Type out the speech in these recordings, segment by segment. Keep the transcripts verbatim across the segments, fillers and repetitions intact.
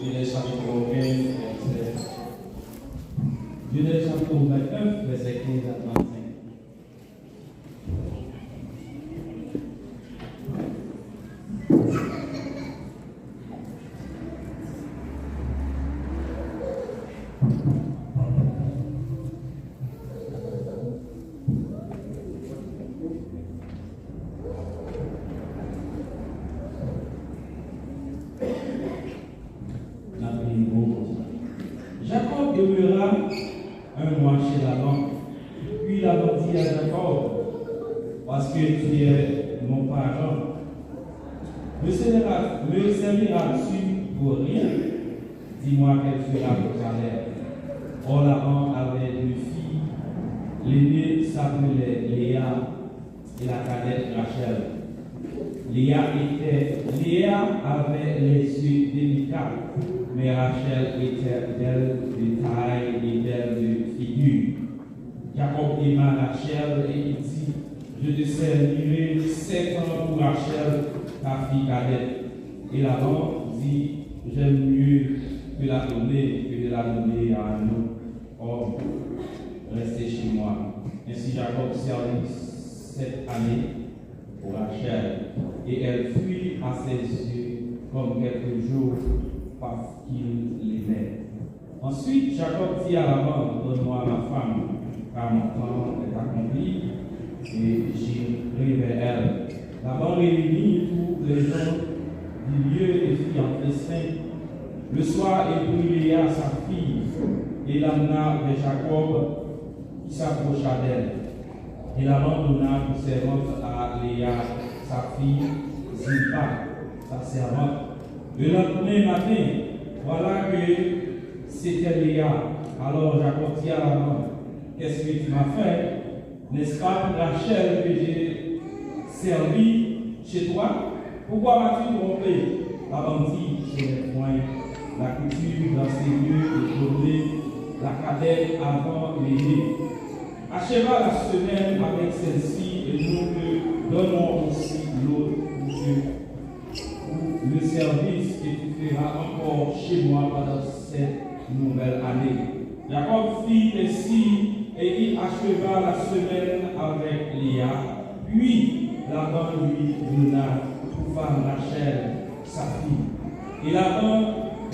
Jenèz chapit venteyen, vèsè, Jenèz chapit vennèf, vèsè kenz a trannsenk. N ap li mo konsa. Jacob demeura un mois chez Laban. Puis Laban dit à Jacob, parce que tu es mon parent, me serviras, me serviras-tu pour rien? Dis-moi quelle sera ta valeur. Or Laban avait deux filles. L'aînée s'appelait Léa et la cadette Rachel. Léa était, Léa avait les yeux délicats, mais Rachel était belle de taille et belle de figure. Jacob aima Rachel et il dit, je te servirai sept ans pour Rachel, ta fille cadette. Et Laban dit, j'aime mieux te la donner que de la donner à un autre homme. Restez chez moi. Ainsi Jacob servit sept années pour Rachel, et elle fut à ses yeux comme quelques jours parce qu'il l'aimait. Ensuite Jacob dit à Laban, donne-moi ma femme, car mon temps est accompli, et j'irai vers elle. Laban réunit tous les gens du lieu et fit un festin. Le soir, il prit Léa, sa fille, et l'amena vers Jacob, qui s'approcha d'elle. Et Laban donna pour servante à Léa, sa fille, Zilpa, sa servante. Le lendemain matin, voilà que c'était Léa. Alors Jacob dit à Laban, qu'est-ce que tu m'as fait? N'est-ce pas pour Rachel que j'ai servi chez toi? Pourquoi m'as-tu trompé? Laban dit, ce n'est point la coutume dans ces lieux de donner la cadette avant l'aînée. Acheva la semaine avec celle-ci et nous te donnons aussi l'autre pour que, pour le service que tu feras encore chez moi pendant cette nouvelle année. Jacob fit ainsi et il acheva la semaine avec Léa. Puis Laban lui donna pour femme Rachel, sa fille. Et Laban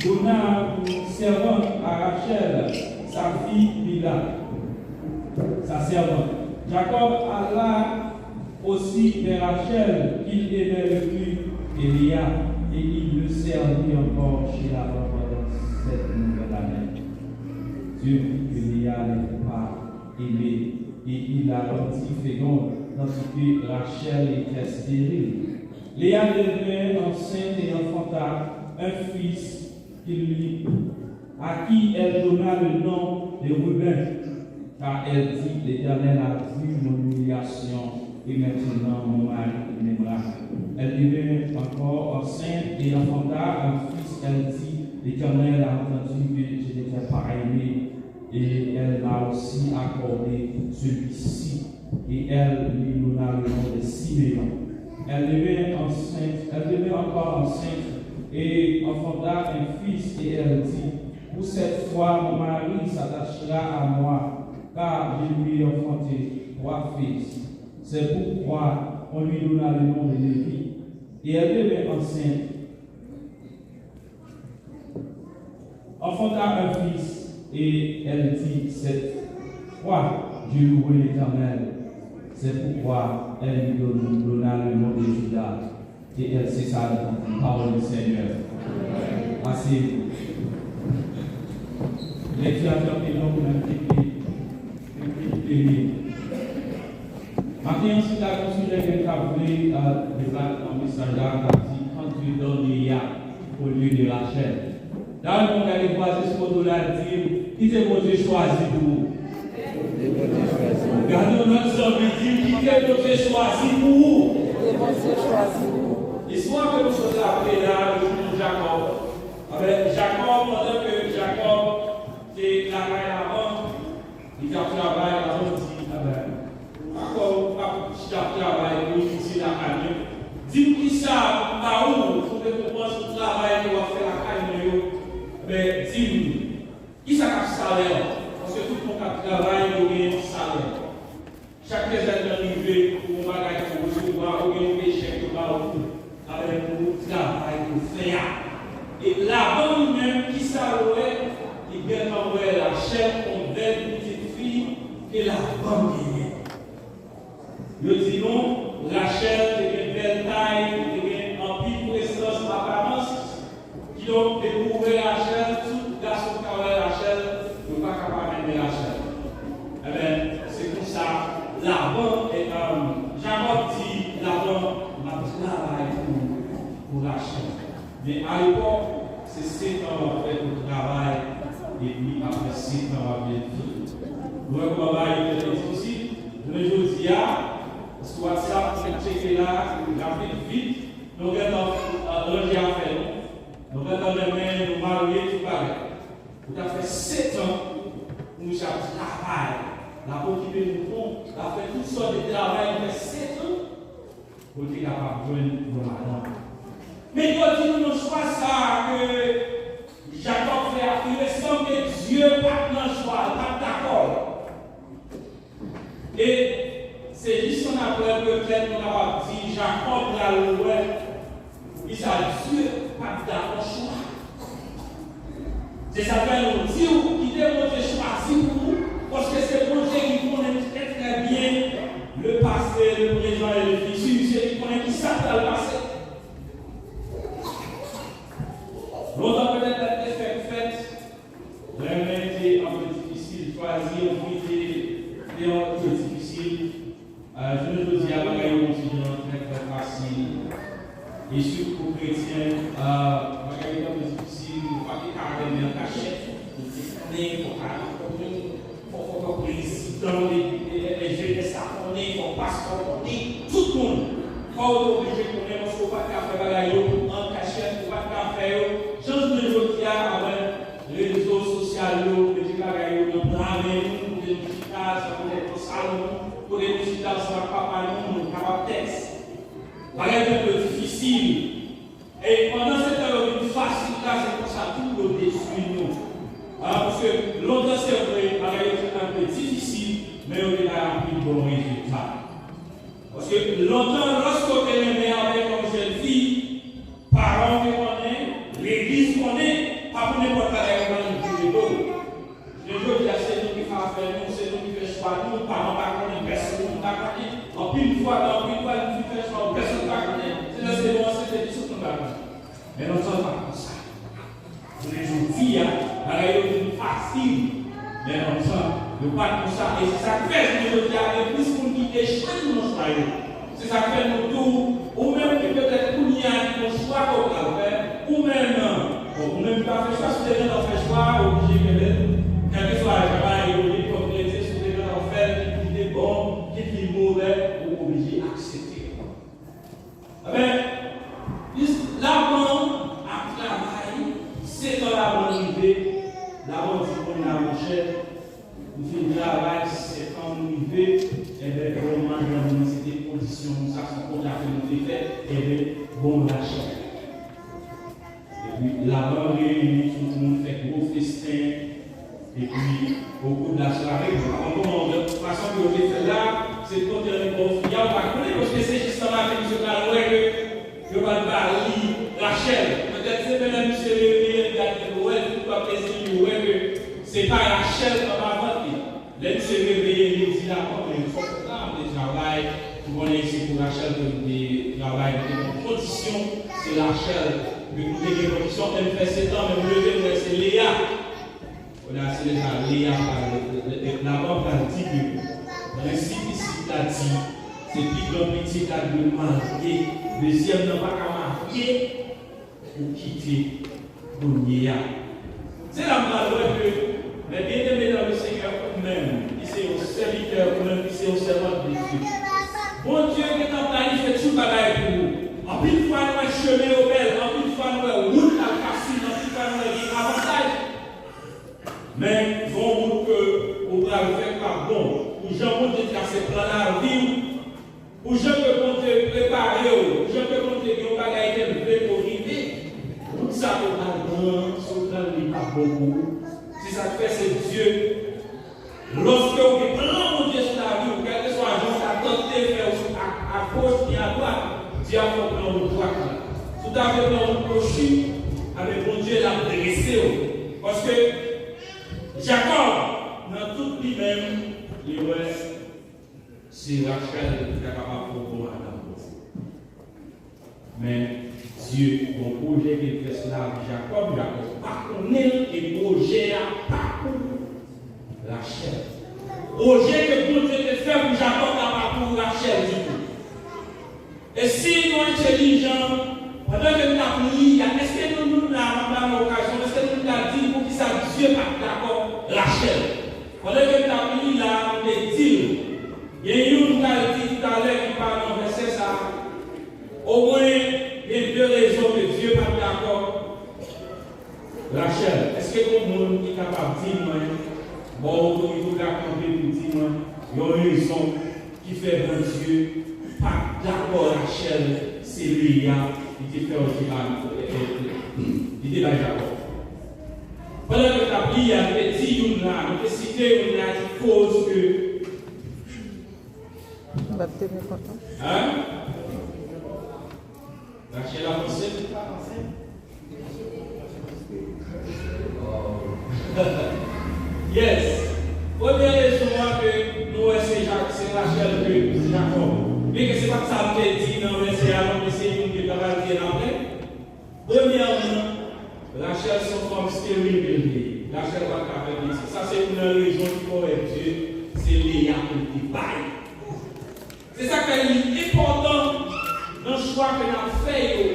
donna pour servante à Rachel, sa fille Bila, sa servante. Jacob alla aussi vers Rachel, qu'il aimait le plus, et Léa, et il le servit encore chez Laban pendant cette nouvelle année. Dieu vit que Léa n'était pas aimée, et il la rendit féconde, tandis que Rachel était stérile. Léa devint enceinte et enfanta un fils qui lui, à qui elle donna le nom de Ruben, car elle dit, l'Éternel a vu mon humiliation, et maintenant mon mari m'aimera. Elle devint encore enceinte et enfanta un fils. Elle dit, l'Éternel a entendu que je n'étais pas aimée, et elle m'a aussi accordé celui-ci. Et elle lui donna le nom de Siméon. Elle devint enceinte, elle devint encore enceinte et enfanta un fils, et elle dit, pour cette fois mon mari s'attachera à moi, car je lui ai enfanté trois fils. C'est pourquoi on lui donna le nom de Lévi. Et elle devint enceinte, enfanta un fils, et elle dit, cette fois je louerai l'Éternel. C'est pourquoi elle lui donna le nom de Judas, et elle cessa d'enfanter. Parole du Seigneur. Asseyez-vous. Lèkti a te anpil non pou nan piblik, piblik beni. Maten an, si ta gon sijè ke m ta vle debat nan mesaj la, m ta di, quand Dieu donne Léa au lieu de Rachel. Dayè, mwen gade vwazen sou kote w la, di, kite Bondye chwazi pou ou. Gade yon lòt zanmi, di, kite Bondye chwazi pou ou. Istwa ke nou sot raple la, nou jwenn Jakòb. Anben, Jakòb, pandan ke Jakòb te lakay Laban, li t ap travay, Laban di, anben, pa kwè w ap chita ap travay pou itil a Adan. Di m kisa m ba ou pou rekonpans pou travay ke w ap fè lakay mwen yo. Fè di m, kisa k ap salè w? Paske tout moun k ap travay, yo gen yon salè. Chak kenzen nan rive, pou yon bagay ke w resevwa, ou gen yon pechèk yo ba w tou. Sa vle di pou travay ke w fè a. E Laban li menm, kisa l wè? Li gentan wè Rachèl kòm bèl pitit fi ke Laban genyen. Yo di nou, Rachèl te gen bèl tay, li te gen anpil prezans, aparans. Kidonk, depi w wè Rachèl, tout gason ki ka wè Rachèl, yo pa ka pa renmen Rachèl. Enben, se konsa, Laban, e, um, Jakòb di Laban, "M ap travay pou, pou Rachèl." Men alepòk, se sèt an w ap fè pou travay, epi apre sèt an w ap vin fi. Nou wè kòman bagay yo te difisil? Jounen jodi a, sou WhatsApp, nou tcheke la, rapid, vit, nou gentan, uh, ranje afè nou. Nou gentan renmen, nou marye, tout bagay. Ou ta fè sèt an pou misye ap travay, l ap okipe mouton, l ap fè tout sòt de travay, li fè sèt an pou l te kapab jwenn yon madanm. Men yo di nou nan chwa sa a ke Jakòb fè a, li sanble Dye pa t nan jwa l, pa t dakò l. E se jis annapre petèt nou kapab di Jakòb pral wè poukisa Dye pa t dakò chwa. Se sa k fè nou di w kite Bondye chwazi pou ou, paske se Bondye ki konnen trè trè byen le passé, le présent et le futur. Se li ki konnen kisa k pral pase. Lontan petèt lè te fèk fèt, renmen te anpil difisil, chwazi anpil te, te anpil difisil. Euh, jounen jodi a, bagay yo yon ti jan trè, trè fasil. E sitou pou kretyen, euh, bagay yo anpil difisil, nou pa te ka renmen an kachèt, nou te konnen, fò ka konnen, fò, fò, fò prezidan, e, e, e, jenès la konnen, fò pastè konnen, tout moun. Fò w te oblije konnen, paske w pa t ka fè bagay yo an kachèt, ou pa t ka fè yo. Jan jounen jodi a, avèk rezo sosyal yo, mete bagay yo nan pla men nou, kote nou chita, sa poutèt nan salon, kote nou chita ansanm ak papa nou, nou kapab tèks. Bagay yo te difisil. E pandan se tan yo vin fasil la, se konsa tou yo detwi nou. A, paske lontan se vre, bagay yo te anpil difisil, men yo te bay anpil bon rezilta. Paske lontan, lòske w te renmen avèk yon jèn fi, paran w te konnen, legliz konnen, pa pou nenpòt bagay yo pa vin vire do w. Men jodi a, se nou ki fè afè nou, se nou ki fè chwa nou, paran pa konnen, pèsonn pa konnen. Anpil fwa, anpil fwa, nou fin fè chwa, pèsonn pa konnen. Se lè se nou ansent, epi tout moun pa konnen. Men lontan pa konsa. Jounen jodi a, bagay yo vin fasil. Men lontan, yo pa t konsa. E se sa k fè jounen jodi a, gen plis moun ki echwe tou nan chwa yo. Se sa k fè nou di w, ou menm ki petèt kounye a ki gon chwa ke w pral fè, ou menm, bon, ou menm ki pa fè chwa, si w te gentan fè chwa a, ou oblije kenbe l. Kèlkeswa jan bagay yo ye, kòm kretyen, si w te gentan fè l, kit li te bon, kit li movè, ou oblije aksepte l. Enben, Laban ap travay, sèt an Laban rive, Laban di, "Kounye a, monchè, m fin travay, sèt an m rive, enben, bon, madanm mwen, se te kondisyon nou, sa se kontra ke nou te fè, enben, bon, Rachèl." Epi, Laban reyini tout moun, fè gwo festen, epi, okou de la sware, bon, pa konn kòman, fason ke yo te fè l la, se kote annik ba w fi a, ou pa konnen, paske se jis nan maten misye pral wè ke yo pral ba li Rachèl. Petèt se menm lè misye reveye, l gade lwèl, tout pèp Lezip yo wè ke se pa Rachèl anba vant li. Lè misye reveye, li di Laban, "Men fòk la, m te travay, ou konnen se pou Rachèl ke m te travay, m te gen kondisyon, se Rachèl ke m te gen kondisyon, men m fè sèt an, men m leve, m wè se Leya." Kounye a, se lè sa Leya pral, Laban pral di ke prensip isit la di, se pi gran pitit la ki dwe marye, dezyèm nan pa ka marye, ou kite kounye a. Se la m pral wè ke, mes bien-aimés dans le Seigneur, ou menm ki se yon sèvitè, ou menm ki se yon sèvant de Dye, Bondye gentan planifye tout bagay pou ou. Anpil fwa nou wè chemen yo bèl, anpil fwa nou wè wout la fasil, anpil fwa nou wè gen avantaj. Men, gon wout ke ou pral fè k ap bon. Pou jan Bondye trase plan lavi w, pou jan ke Bondye prepare w, pou jan ke Bondye gen yon bagay ke l vle pou w rive, wout sa ke w pral pran, si w pran l, li p ap bon pou ou. Se sa k fè se Dye. Lòske w gen plan Bondye sou lavi w, kèlkeswa jan w ta tante fè w ak, agoch ni adwat, Dye ap fè w pran wout dwat la. Si w ta vle pran wout kwochi, amen, Bondye l ap drese w. Paske Jakòb, nan tout li menm, li wè se Rachèl ki ta kapab fè w bon madanm pou ou. Men, Dye gon pwojè ke l fè sou lavi Jakòb, Jakòb pa konnen l, e pwojè a pa pou Rachèl. Pwojè ke Bondye te fè pou Jakòb la pa pou Rachèl ditou. E si nou entèlijan, pandan ke n t ap li a, èske nou, nou la, m ap ba nou okazyon, èske nou ta di m poukisa Dye pa t dakò Rachèl? Pandan ke n t ap li la, m te di l, gen youn m pral di talè ki pa nan vèsè sa a. Omwen, gen de rezon ke Dye pa t dakò. Rachèl, èske gon moun ki kapab di mwen, bò otorite w ka kanpe pou di mwen, yon rezon ki fè Bondye pa t dakò Rachèl, se Leya, li te fè yon ti ba, li te bay Jakòb? Pandan ke n t ap li a, nou te di youn la, nou te site youn la ki koz ke Bab te byen kontan. Hein? Rachèl ap ansent? Yes. Premye rezon an ke nou wè se Jak, se Rachèl ke Jakòb. Byenke se pa t sa l te di nan vèsè a non, men se youn ke l ta pral di annapre. Premyèman, Rachèl se yon fanm steril ke l te ye. Rachèl pa t ka fè pitit. Sa se youn nan rezon ki fè w wè Dye se Leya ke l te bay. Se sa k fè li enpòtan nan chwa ke n ap fè yo.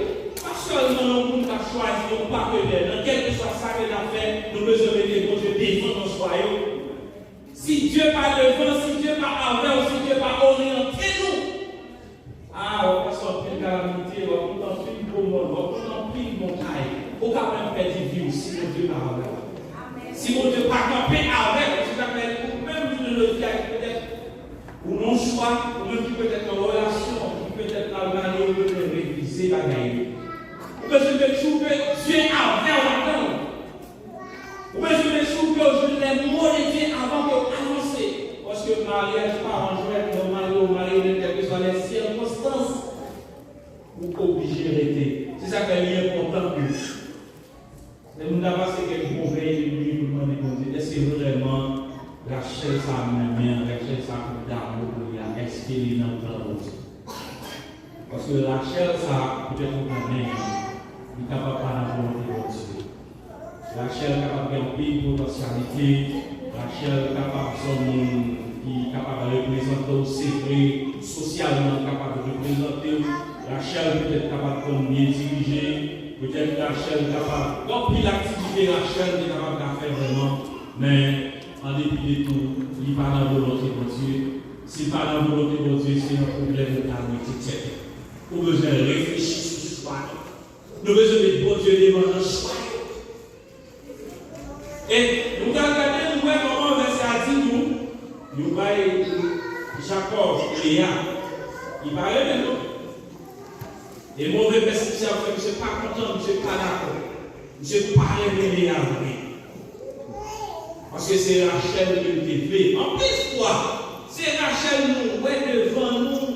Pa sèlman yon moun k ap chwazi yon patenè, nan kèlkeswa sa ke n ap fè, nou bezwen mete Bondye devan nan chwa yo. Si Dye pa devan, si Dye pa avè w, si Dye pa oryante nou, a, w ap pase anpil kalamite, w ap monte anpil gwo mòn, w ap monte anpil montay. Ou ka menm pèdi vi w si Bondye pa avè w. Si Bondye pa kanpe avèk ou, se sa k fè ou menm jounen jodi a ki petèt ou nan yon chwa, ou menm ki petèt nan relasyon, ki petèt pral marye, ou bezwen revize bagay yo. Ou bezwen make sure ke Dye avè w ladan l. Ou bezwen make sure ke w jwenn les mots de Dieu avant ke w avanse. Paske maryaj pa yon jwèt, lè w marye, w marye, men kèlkeswa les circonstances, ou oblije rete. Se sa k fè li enpòtan ke lè nou ta pase kèk bon vèy de nuit pou n mande Bondye, èske vrèman Rachèl sa a m renmen an, Rachèl sa a m damou pou li a, èske li nan plan Bondye? Paske Rachèl sa a, petèt ou konnen, li kapab pa nan volonte Bondye. Rachèl kapab gen anpil potansyalite. Rachèl kapab se yon moun ki kapab reprezante w, se vre, sosyalman, l kapab reprezante w. Rachèl petèt kapab konn byen dirije. Petèt Rachèl kapab gen anpil aktivite Rachèl te kapab ka fè vrèman. Men, an depi de tou, li pa nan volonte Bondye. Si l pa nan volonte Bondye, se yon pwoblèm ou pral mete tèt ou. Ou bezwen reflechi sou chwa yo. Nou bezwen met Bondye devan nan chwa yo. E nou pral gade, nou wè kòman vèsè a di nou, yo bay Jakòb Leya. Li pa renmen l non. E move pèsepsyon ap fè misye pa kontan, misye pa dakò. Misye pa renmen Leya vre. Paske se Rachèl ke l te vle. Anpil fwa, se Rachèl nou wè devan nou.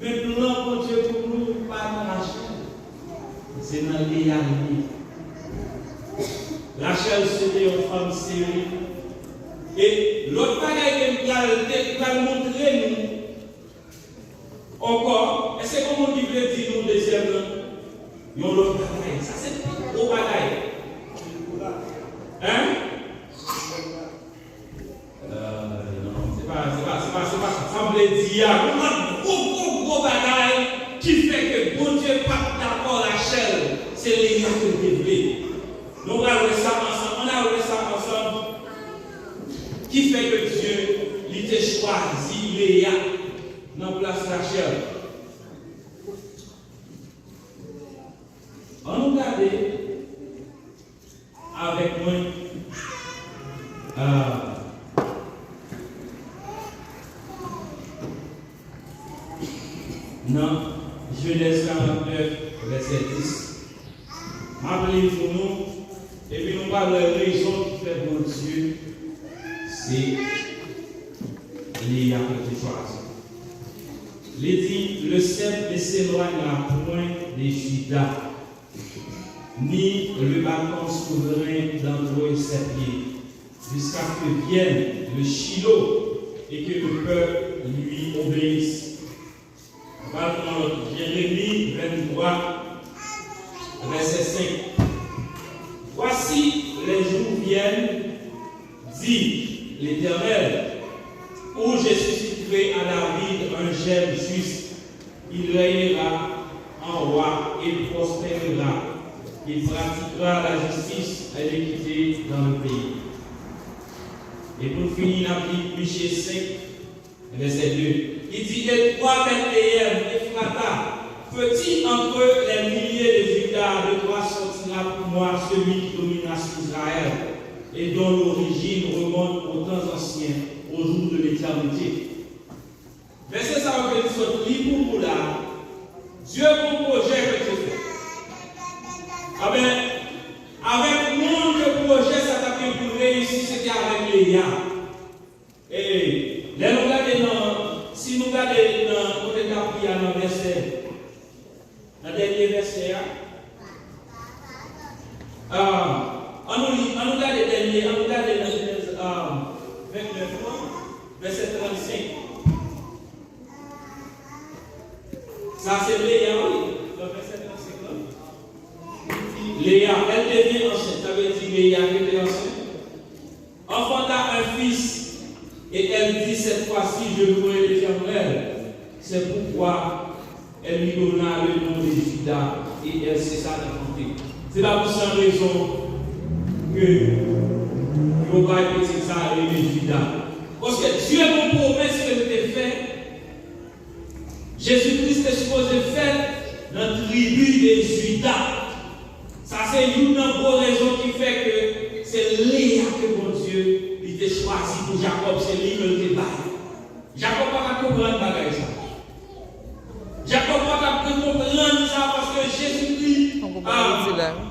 Men plan Bondye pou nou pa nan Rachèl. Se nan Leya li ye. Rachèl se te yon fanm steril. E lòt bagay ke m pral, te pral montre nou ankò, èske gon moun ki vle di nou dezyèm nan? Yon lòt bagay. Sa se pi gwo bagay. Hein? Euh, non, se pa, se pa, se pa, se pa sa. Sa m vle di a, yon lòt gwo, gwo, gwo bagay ki fè ke Bondye pa t dakò Rachèl, se Leya ke l te vle. Nou pral wè sa ansanm, ann al wè sa ansanm. Ki fè ke Dye, li te chwazi Leya nan plas Rachèl. Ann nou gade avèk mwen, ah, nan Jenèz karannèf, vèsè dis. M ap li pou nou, Epi nou pral wè rezon ki fè Bondye se Leya ke te chwazi. Li di, le sceptre ne s'éloignera point de Juda, ni le bâton souverain d'entre ses pieds, jusqu'à ce que vienne le Shiloh et que le peuple lui obéisse. Nou pral pran lòt Jeremi venntwa, vèsè senk. Voici, les jours viennent, dit l'Éternel, où je susciterai à David un jeune juste. Il règnera en roi et prospérera. Il pratiquera la justice et l'équité dans le pays. E pou n fini, n ap li Miche senk, vèsè de. Li di, et toi, Bethléem Ephrata, petit entre les milliers de Juda, de toi sortira pour moi celui qui dominera sur Israël, et dont l'origine remonte aux temps anciens, aux jours de l'éternité. Vèsè sa yo ke n sot li pou nou la, Dye gon pwojè ke te fè. Amen. Avèk moun ke pwojè sa t ap gen pou l reyisi, se te avèk Leya. E lè nou gade nan, si nou gade nan kote n ap li a nan vèsè, nan dènye vèsè a, ah, an nou li, an nou gade dènye, an nou gade nan Jenèz, ah, vennèf lan, vèsè trannsenk. Sa se Leya, wi, nan vèsè trannsenk lan. Li di, Leya, elle devient enceinte, sa vle di Leya rete ansent. Enfanta un fils, et elle dit, cette fois-ci, je louerai l'Éternel. C'est pourquoi elle lui donna le nom de Juda, et elle cessa d'enfanter. Se pa pou san rezon ke yo bay pitit sa a rele Jida. Paske Dye gon pwomès ke l te fè. Jezi Kris te sipoze fèt nan tribi de Jida. Sa se youn nan gwo rezon ki fè ke se Leya ke Bondye li te chwazi pou Jakòb, se li ke l te bay. Jakòb pa t ap konprann bagay sa. Jakòb pa t ap konprann sa paske Jezi Kris,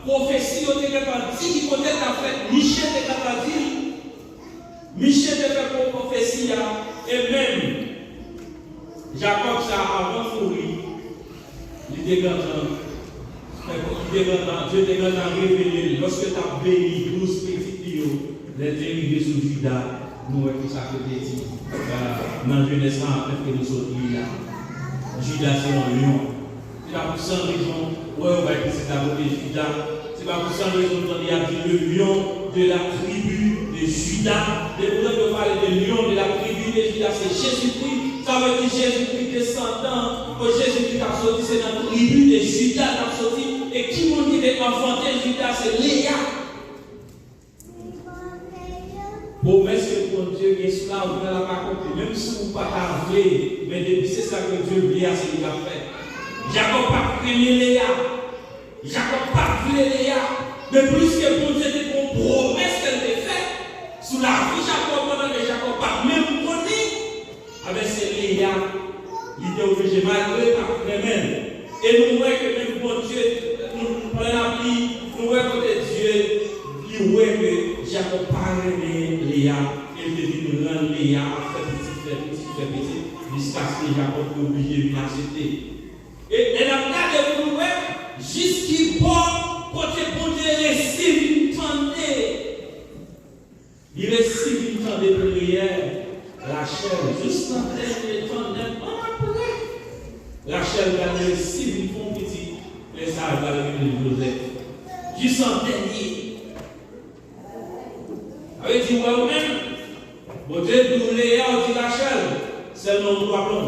pwofesi yo te gentan di ki kote l t ap fèt, Miche te gentan di l. Miche te fè pwofesi a, e menm Jakòb sa a, avan l mouri, li te gentan, li te gentan, Dye te gentan revele l lòske l t ap beni douz pitit li yo. Lè l te rive sou Jida, nou wè kisa ke l te di, euh, nan Jenèz trannèf ke nou sot li a. Jida se yon lyon. Se pa pou san rezon, wè yo bay pitit la pote Jida. Se pa pou san rezon, tande y ap di le lion de la tribu de Juda. Depi w tande yo pale de lion de la tribu de Juda, se Jezikri. Sa vle di Jezikri desandan, kot Jezikri t ap soti, se nan tribi de Jida l t ap soti. E ki moun ki te anfante Jida? Se Leya. Pwomès ke Bondye gen sou lavi w la pa konte. Menm si w pa ta vle, men depi se sa ke Dye vle a, se li k ap fèt. Jakòb pa t renmen Leya. Jakòb pa t vle Leya. Men pliske Bondye te gen yon pwomès ke l te fè sou lavi Jakòb, pandan ke Jakòb pa t menm konn li, Ebyen, se Leya, li te oblije, malgre l pa t renmen l. E nou wè ke menm Bondye, nou, pandan n ap li, nou wè kote Dye, li wè ke Jakòb pa renmen Leya, e l te vin rann Leya ap fè pitit, fè pitit, fè pitit, jiskaske Jakòb te oblije vin aksepte. E, e n ap gade pou nou wè, jis ki bò kote Bondye resi vin tande. Li resi vin tande priyè Rachèl, jis nan dènye tan, nèt ann apre. Rachèl pral resi vin fè yon pitit, lè sa a l pral rele l Jozèf. Jis an dènye. Sa vle di, w wè ou menm, Bondye di w Leya, ou di Rachèl, sèlman ou dwa pran.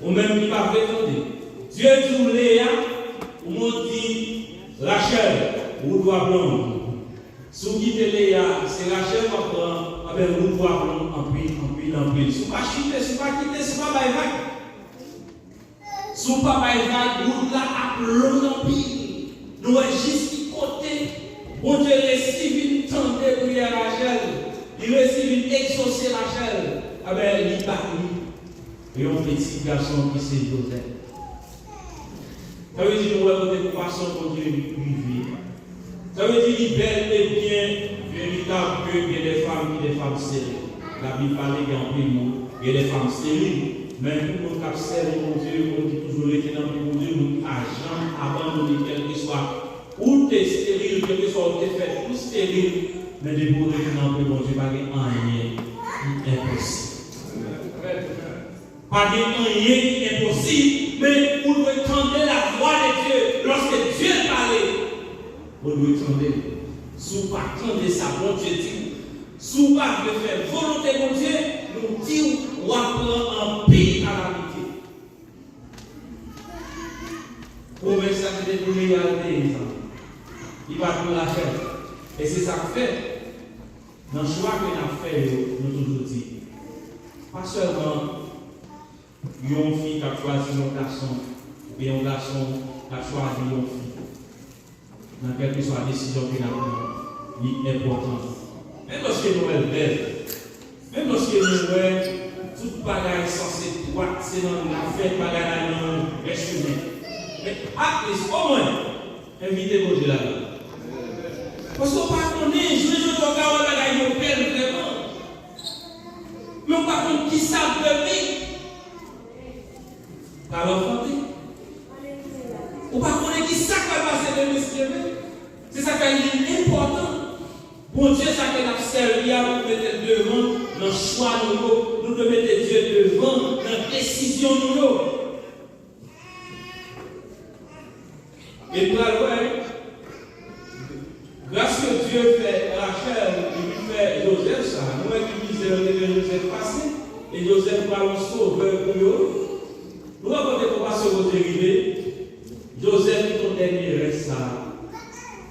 Ou menm ki pa vle tande. Dye di w Leya, ou menm di Rachèl, wout w ap long. Si w kite Leya, se Rachèl w ap pran, anben wout w ap long anpil, anpil, anpil. Si w pa chite, si w pa kite, si w pa bay vag. Si w pa bay vag, wout la ap long anpil. Nou wè jis ki kote Bondye resi vin tande priyè Rachèl, li resi vin egzose Rachèl, anben li ba li yon pitit gason ki se Jozèf. Sa vle di nou wè kote konpasyon Bondye rive. Sa vle di li bèl e byen veritab ke gen de fanm ki de fanm sere. Labib pale gen anpil moun, gen de fanm steril. Men pou moun k ap sèvi Bondye, moun ki toujou rete nan pye Bondye, moun ki pa janm abandone kèlkeswa ou te steril, kèlkeswa ou te fèt pou steril, men depi ou rete nan pye Bondye, pa gen anyen ki enposib. Pa gen anyen ki enposib, men ou dwe tande lavwa de Dye. Lòske Dye pale, ou dwe tande. Si w pa tande sa Bondye di w, si w pa vle fè volonte Bondye, nou di w, w ap pran anpil kalamite. Pwomès la se te pou Leyal te ye, zanmi. Li pa t pou Rachèl. E se sa k fè, nan chwa ke n ap fè yo, nou toujou di, pa sèlman yon fi k ap chwazi yon gason, oubyen yon gason k ap chwazi yon fi. Nan kèlkeswa desizyon ke n ap pran, li enpòtan. Menm lòske nou wè l bèl, menm lòske nou wè tout bagay sanse dwat, se nan l ap fèt, bagay la nan yon vrè chemen. Men at least, omwen, envite Bondye ladan. Paske w pa konnen, jounen jodi a w ka wè bagay yo bèl vrèman. Men w pa konn kisa l vle. Pral anfante. Ou pa konnen ki sa k pral pase demen, si Dye vle. Se sa k fè li enpòtan. Bondye sa ke n ap sèvi a, nou mete l devan nan chwa nou yo. Nou dwe mete Dye devan nan desizyon nou yo. E pral wè, gras ke Dye fè Rachèl epi fè Jozèf sa, nou wè ki mizè yo te fè Jozèf pase, e Jozèf pral yon sovè pou yo. Nou wè kote konpasyon Bondye rive? Jozèf kite yon dènye rès sa.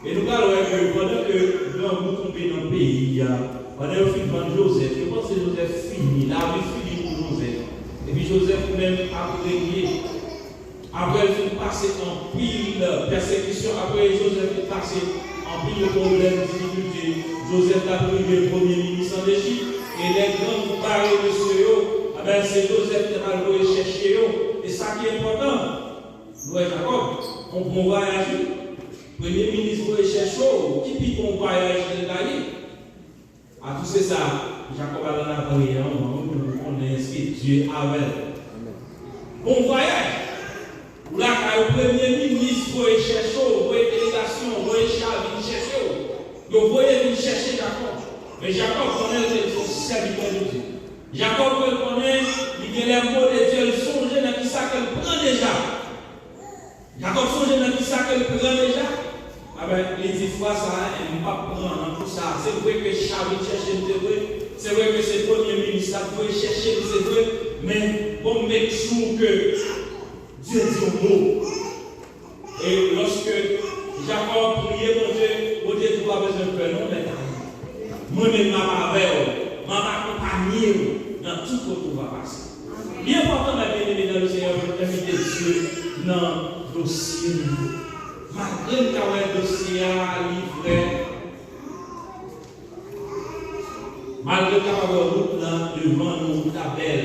E nou pral wè ke pandan ke grangou tonbe nan peyi a, pandan yo fin vann Jozèf, yo panse Jozèf fini, lavi fini pou Jozèf. Epi Jozèf menm ap renye. Apre l fin pase anpil pèsekisyon, apre Jozèf fin pase anpil pwoblèm, difikilte, Jozèf t ap rive premye minis an Ejip, e lè grangou bare mesye yo, enben, se Jozèf ki t ap al voye chèche yo. E sa ki enpòtan, nou wè Jakòb, yon bon vwayaj, wi. Premye minis voye chèche w, ki pi bon vwayaj ke l ta ye? Atou se sa, Jakòb al ann aprann li an, mwen menm pou konnen èske Dye avè l. Bon vwayaj! Ou lakay ou, premye minis voye chèche w, voye delegasyon, voye cha vin chèche w. Yo voye vin chèche Jakòb. Men Jakòb konnen l se yon sèvitè de Dye. Jakòb konnen li gen lè mo de Dye, l sonje nan kisa ke l pran deja. Jakòb sonje nan kisa ke l pran deja. Enben, li di, fwa sa a, m p ap pran nan kou sa a. Se vre ke cha vin chèche m, se vre. Se vre ke se premye minis la k voye chèche m, se vre. Men, bon, make sure ke Dye di yon mo. E lòske Jakòb priye Bondye, Bondye di, ou pa bezwen pè non, mèt ale. Mwen menm m ap avè w, m ap akonpanye w nan tout kote w va pase. Li enpòtan, mè byeneme nan Lesenyè, pou nou envite Dye nan dosye nou yo. Malgre n ka wè dosye a li vrè, malgre n ka pa wè wout lan devan nou, wout la bèl,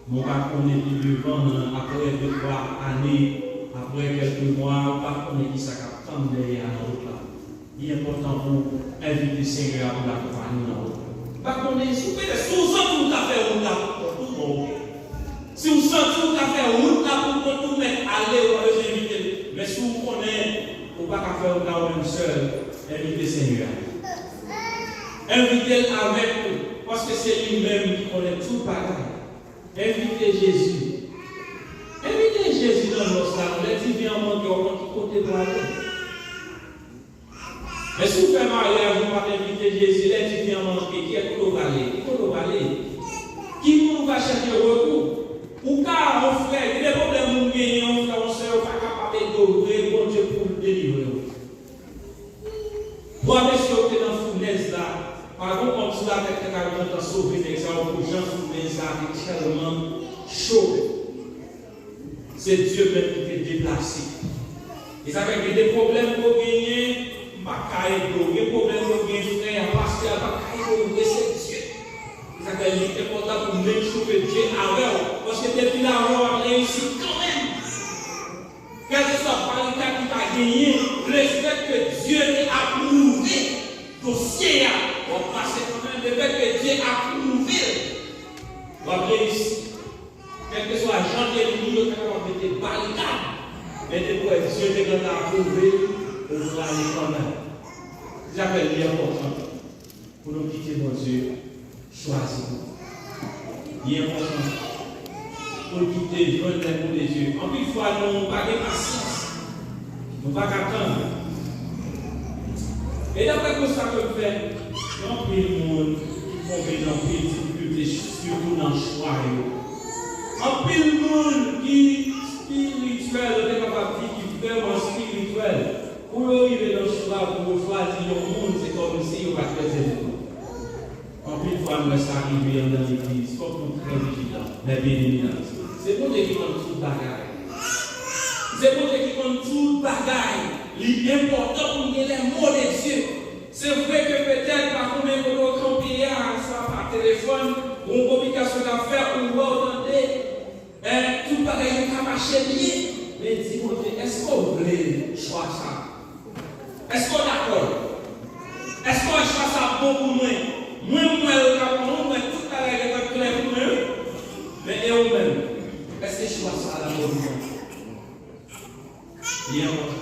men w pa konnen pi devan nan, apre de twa ane, apre kèlke mwa, w pa konnen kisa k ap tann dèyè a nan wout la. Li enpòtan pou w envite Senyè a pou l akonpaye w nan wout la. Pa konnen si w, petèt si w santi w ka fè wout la pou kont ou, bon, oke. Si w santi w ka fè wout la pou kont ou, mèt ale, ou pa bezwen envite l. Men si w konnen ou pa ka fè wout la ou menm sèl, envite Senyè a. Envite l avèk ou, paske se li menm ki konnen tout bagay. Envite Jezi. Envite Jezi nan nòs la, lè diven an manke, w ap konn ki kote pou ale. Men si w fè maryaj, ou pa t envite Jezi, lè diven an manke, kiyès kote w prale? Ki kote w prale? Ki moun ou ka chèche rekou? Ou ka, yon frè, gen de pwoblèm moun genyen, yon frè, yon sè, yo pa kapab ede w, priye Bondye pou l delivre w. Twa mesye yo te nan founèz la, pa gen yon òm sou latè ki te ka gentan sove nèg sa yo pou jan founèz la te tèlman cho. Se Dye menm ki te deplase. E sa fè gen de pwoblèm ke w genyen, m p ap ka ede w. Gen pwoblèm ke w genyen, frè a, pastè a p ap ka ede w, men se Dye. E sa fè li enpòtan pou make sure ke Dye avè w. Paske depi l avè w, w ap reyisi kanmenm. genyen, lefètke Dye te apwouve dosye a, w ap pase kanmenm, lefètke Dye apwouve l, w ap reyisi. Kèlkeswa jan ènmi yo ta kapab mete barikad, men depi w wè Dye te gentan apwouve l, ou prale kanmenm. Se sa k fè li enpòtan pou nou kite Bondye chwazi nou. Li enpòtan pou n kite jwenn lè pou Bondye. Anpil fwa, nou pa gen pasyans. Nou pa ka tann. E daprè konsta ke m fè, gen anpil moun ki tonbe nan anpil difikilte, sitou nan chwa yo. Anpil moun ki espirityèl, yo te kapab di ki vrèman espirityèl, pou yo rive nan chwa, pou yo chwazi yon moun, se kòmsi yo pa t kwè se li. Anpil fwa, m wè sa rive anndan legliz. Fòk nou trè vijilan, lè byeneme nan Kris. Se Bondye ki konn tout bagay. Se Bondye ki konn tout bagay. Li enpòtan pou n gen les mots de Dieu. Se vre ke petèt, pa konnen kote w kanpe a, swa pa telefòn, yon kominikasyon k ap fèt, ou wè, w tande. Eh, tout bagay yo ka mache byen, men di Bondye, èske w vle chwa sa? Èske w dakò? Èske w wè chwa sa bon pou mwen? Mwen, m wè l ka bon, mwen, m wè tout bagay gentan klè pou mwen, wi. Men e ou menm? Èske chwa sa la bon pou mwen? Li enpòtan.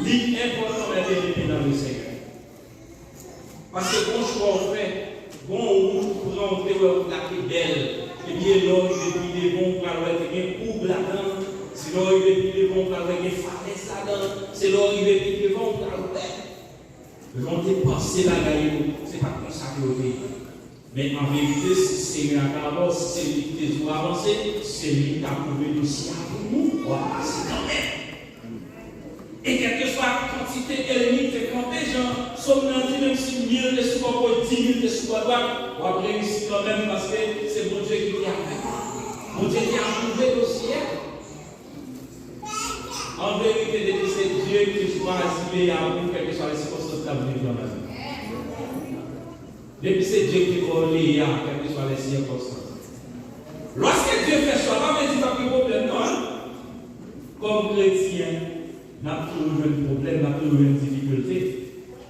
Li enpòtan, mèt envite nan le Senyè. Paske gon chwa w fè, gon wout ou pran, ou te wè wout la te bèl. Epi e lè w rive pi devan, ou pral wè te gen koub ladan l. Se lè w rive pi devan, ou pral wè gen falèz ladan l. Se lè w rive pi devan, ou pral wè. Jan w te panse bagay yo, se pa t konsa ke yo te ye. Men an verite, si Senyè a t avè w, si se li ki te di w avanse, se li ki t ap ouvri dosye a pou ou, w ap pase kanmenm. E kèlkeswa kantite ènmi te kanpe, jan Sòm nan di, menm si mil te sou bò goch, di mil te sou bò dwat, w ap reyisi kanmenm, paske se Bondye ki te avèk ou. Bondye te apwouve dosye a. An verite, depi se Dye ki chwazi Leya pou ou, kèlkeswa lè sikonstans, l ap vini kanmenm. Depi se Dye ki te ba w Leya, kèlkeswa lè sikonstans. Lòske Dye fè chwa, pa vle di p ap gen pwoblèm, non, en. Kòm kretyen, n ap toujou jwenn pwoblèm, n ap toujou jwenn difikilte.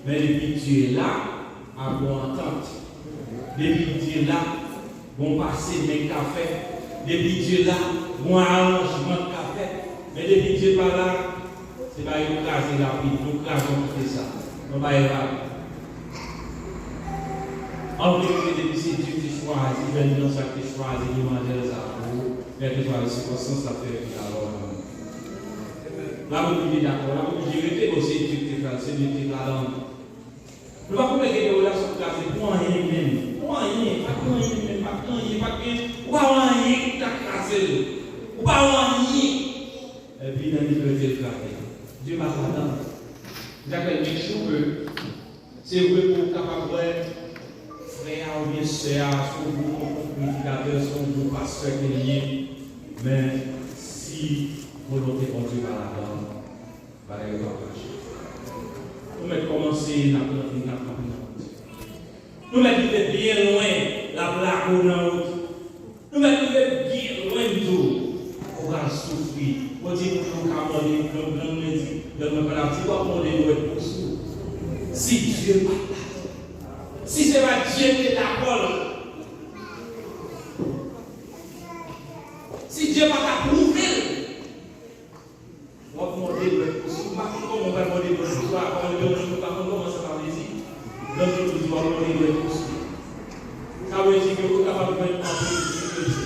Men depi Dye la, ap gon antant. Depi Dye la, gon pase men k ka fèt. Depi Dye la, gon aranjman k ka fèt. Men depi Dye pa la, se bagay yo kraze rapid. Nou kraze, nou kite sa. Nou bay rapid. An verite, depi se Dye ki te chwazi, bèl nan sa ki te chwazi, li mande sa pou ou, kèlkeswa sikonstans, l ap fè yon travay pou nou. N ap oblije dakò, n ap oblije rete, bon, se Dye ki te fè l, se li ki te ladan l. Nou pa konn gen de relasyon kraze pou anyen menm. Pou anyen, pa gen anyen menm, pa gen anyen, pa gen, ou pa wè anyen ki ta kraze l. Ou pa wè anyen. Epi nan li rete l kraze. Dye pa ladan l. Dye fè l make sure ke se vre ke w kapab wè frè a oubyen sè a, se yon bon predikatè, se yon bon pastè ke l ye, men si volonte Bondye pa ladan l, bagay yo p ap mache. Nou mèt kòmanse, n ap nan, n ap nan. Nou mèt rive byen lwen, l ap lage w nan wout. Nou mèt rive byen lwen tou. Ou pral soufri. Ou di moun ou ka mòde, lòt moun di, lòt moun pral di, w ap mòde dwèt pou sou. Si Dye pa t la, si se pa Dye ki te dakò l, si Dye pa t apwouve l, w ap mòde dwèt pou sou. M pa konn kòman w pral mòde dwèt pou sou a, kòman yo menm yo pa konn kòman sa ta vle di. Lòt yo di w ap mòde dwèt pou sou. Sa vle di ke ou kapab jwenn anpil difikilte.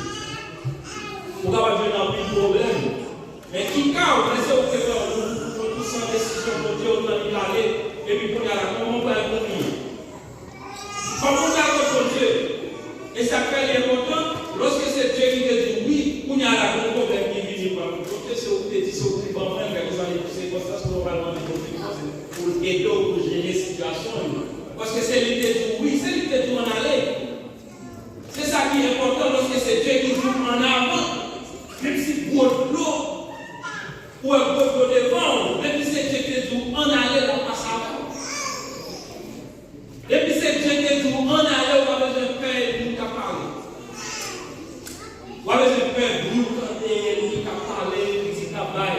Ou kapab jwenn anpil pwoblèm. Men ki ka w, lè se ou ki te fè yon, yon, yon san desizyon Bondye, ou nan li pale, epi kounye a la, kòman w pral konnen? Kòman w ta konn Bondye? E sa k fè li enpòtan, lòske se Dye ki te di w wi, kounye a la, gen yon pwoblèm ki vini pran. Kote se ou ki te di, se ou ki ban mwen, kèlkeswa li pou sikonstans, pou w pral mande Bondye pou l ede w pou jere sitiyasyon yo. Paske se li ki te di w wi, se li ki te di w ann ale. Se sa ki enpòtan, lòske se Dye ki di w ann avan, menm si gwo dlo, ou wè gwo dlo devan w, menm si se Dye ki te di w ann ale, l ap pase avè w. Depi se Dye ki te di w ann ale, ou pa bezwen pè moun k ap pale. Ou pa bezwen pè moun k ap pale, kritik k ap bay.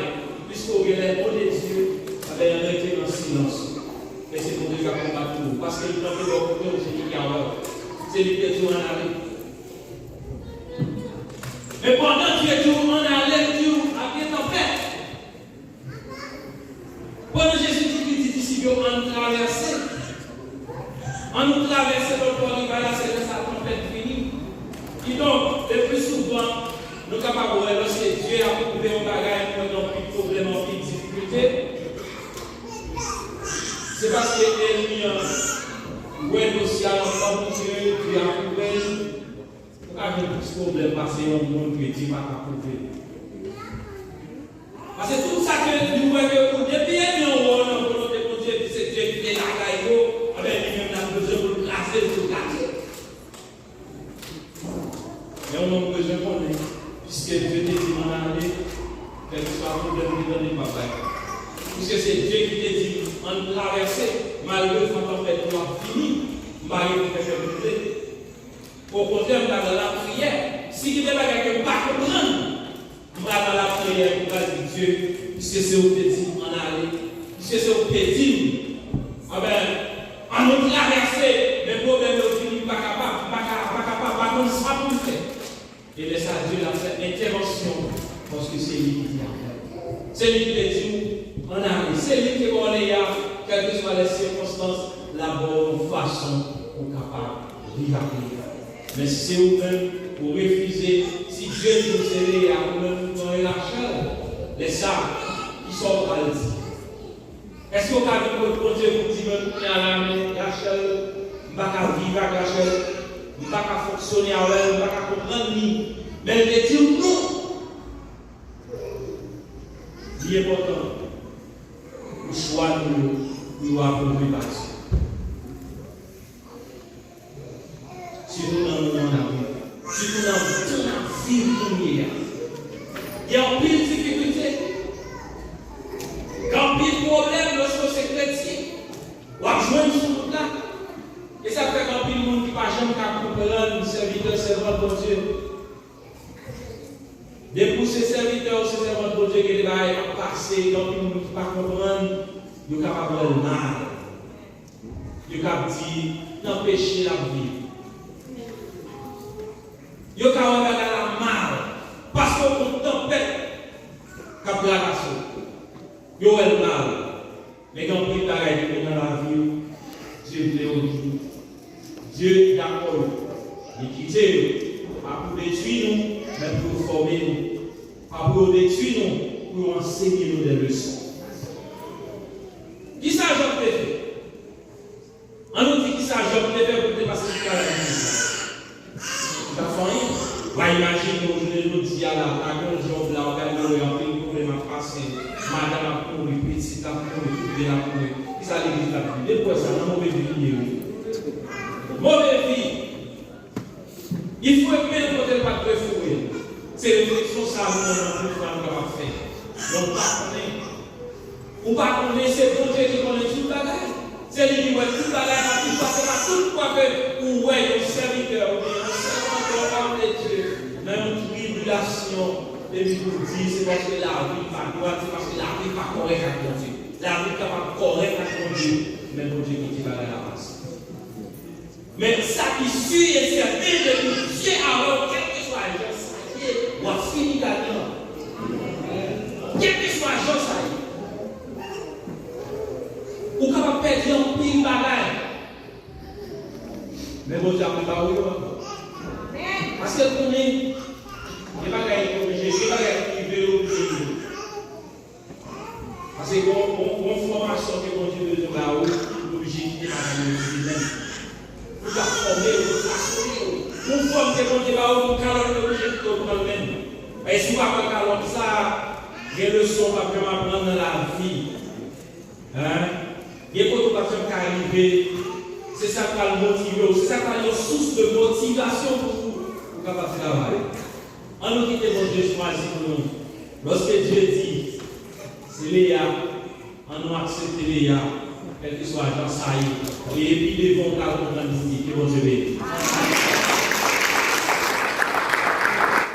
Genlè non de Dye, anben, rete nan silans. E se Bondye k ap konbat pou ou. Paske li kanpe bò kote w, se li ki avè w. Se li ki te di w ann ale. Men pandan Dye di w ann ale, li di w ap gen tanpèt. Pandan Jezi di, li di disip yo ann travèse. Ann nou travèse lòt bò rivaj la, se lè sa tanpèt vini. Kidonk, le pli souvan, nou kapab wè lòske Dye apwouve yon bagay, nou wè gen anpil pwoblèm, anpil difikilte. Se paske ènmi an wè dosye a nan kò Bondye, Dye apwouve l. Ou ka jwenn plis pwoblèm pase yon moun ke Dye pa t apwouve. Paske tout sa ke nou wè ke ou depi ènmi an wè w nan volonte Bondye, epi se Dye ki te lakay yo, anben li menm l ap bezwen pou l kraze l sou gate. Men yon nonm bezwen konnen, piske Dye te di m ann ale, kèlkeswa pwoblèm ki tande m p ap bay. Piske se Dye ki te di m ann travèse, malgre van tanpèt yo ap vini, m pa gen pou fè kè m koule. Okontrè, m pral nan lapriyè. Si gen de bagay ke m pa konprann, m pral nan lapriyè, m pral di Dye, piske se ou ki te di m ann ale, piske se ou ki te di m, anben, ann nou travèse, men pwoblèm yo vini, m pa kapab, m pa ka, m pa kapab, m pa konn sa pou m fè. E lè sa, Dye la fè entèvansyon, paske se li ki te avè l. Se li ki te di w ann ale. Se li ki te ba w lè a, kèlkeswa lè sikonstans, l ap ba w yon fason pou w kapab viv ak li. Men si se ou menm, ou refize, si Dye di w se Leya, ou menm ou pran Rachèl, lè sa, kisa w pral di? Èske w ka vin kot Bondye pou w di, men kounye a la, men Rachèl, m pa ka viv ak Rachèl, m pa ka fonksyone avè l, m pa ka konprann li, men l te di w non? Li enpòtan pou chwa nou yo, pou yo apwouve pa Dye. Sitou nan moman n ap viv. Sitou nan tan n ap viv kounye a. Gen anpil difikilte. Gen anpil pwoblèm lòske w se kretyen. W ap jwenn sou wout la. E sa k fè gen anpil moun ki pa janm ka konprann sèvitè, sèvant Bondye. Depi w se sèvitè, w se sèvant Bondye, gen de bagay k ap pase, gen anpil moun ki pa konprann, yo kapab wè l mal. Yo kab di, nan peche l ap viv. Yo ka wè bagay la mal, paske w gon tanpèt k ap travèse w. Yo wè l mal. Men gen anpil bagay ki vin nan lavi w, Dye vle w di. Dye dakò yo. Li kite yo. Pa pou detwi nou, men pou yo fòme nou. Pa pou yo detwi nou, pou yo ansenye nou de leson. Kisa Jòb te fè? Ann nou di kisa Jòb te fè pou l te pase tout bagay difisil. Li pa fè anyen. W a imajine w jounen jodi a la, pa gen yon Jòb la, w gade w wè anpil pwoblèm ap pase, madanm ap mouri, pitit ap mouri, tout byen ap mouri. Kisa legliz la ap di? Depi w wè sa, nan move vi li ye wi. Move vi! Li foure pye l kote l pa t dwe foure l. Se refleksyon sa a nou menm anpil fwa nou kapab fè. Men ou pa konnen. Ou pa konnen, se Bondye ki konnen tout bagay. Se li ki wè tout bagay, pa tout, pa se pa tout fwa ke ou wè yon sèvitè oubyen yon sèvant, yon òm de Dye, nan yon tribilasyon, epi pou di se paske lavi l pa dwat, se paske lavi l pa kòrèk ak Bondye. Lavi l kapab kòrèk ak Bondye, men Bondye kite bagay la pase. Men sa ki si e sèten, depi Dye avè w, kèlkeswa jan sa ye, w ap fini ladan. Kèlkeswa jan sa ye, ou kapab pèdi anpil bagay. Men Bondye ap ba ou yo ankò. Paske l konnen, gen bagay ki oblije, gen bagay ki rive, l oblije rive. Paske gon, gon, gon fòmasyon ke Bondye bezwen ba ou, ou oblije kite bagay yo rive menm. Pou l ka fòme w, pou l ka soule w. Gon fòm ke Bondye ba ou, gon kalòt li oblije kite w pran l menm. E si w pa pran kalòt sa a, gen leson w p ap janm aprann nan lavi. Hein? Gen kote w p ap janm ka rive. Se sa k pral motive w. Se sa k pral yon sous de motivasyon pou ou, pou w kapab travay. Ann nou kite Bondye chwazi pou nou. Lòske Dye di, se Leya, ann nou aksepte Leya, kèlkeswa jan sa ye. E pi devan w pral konprann li. Ke Bondye beni.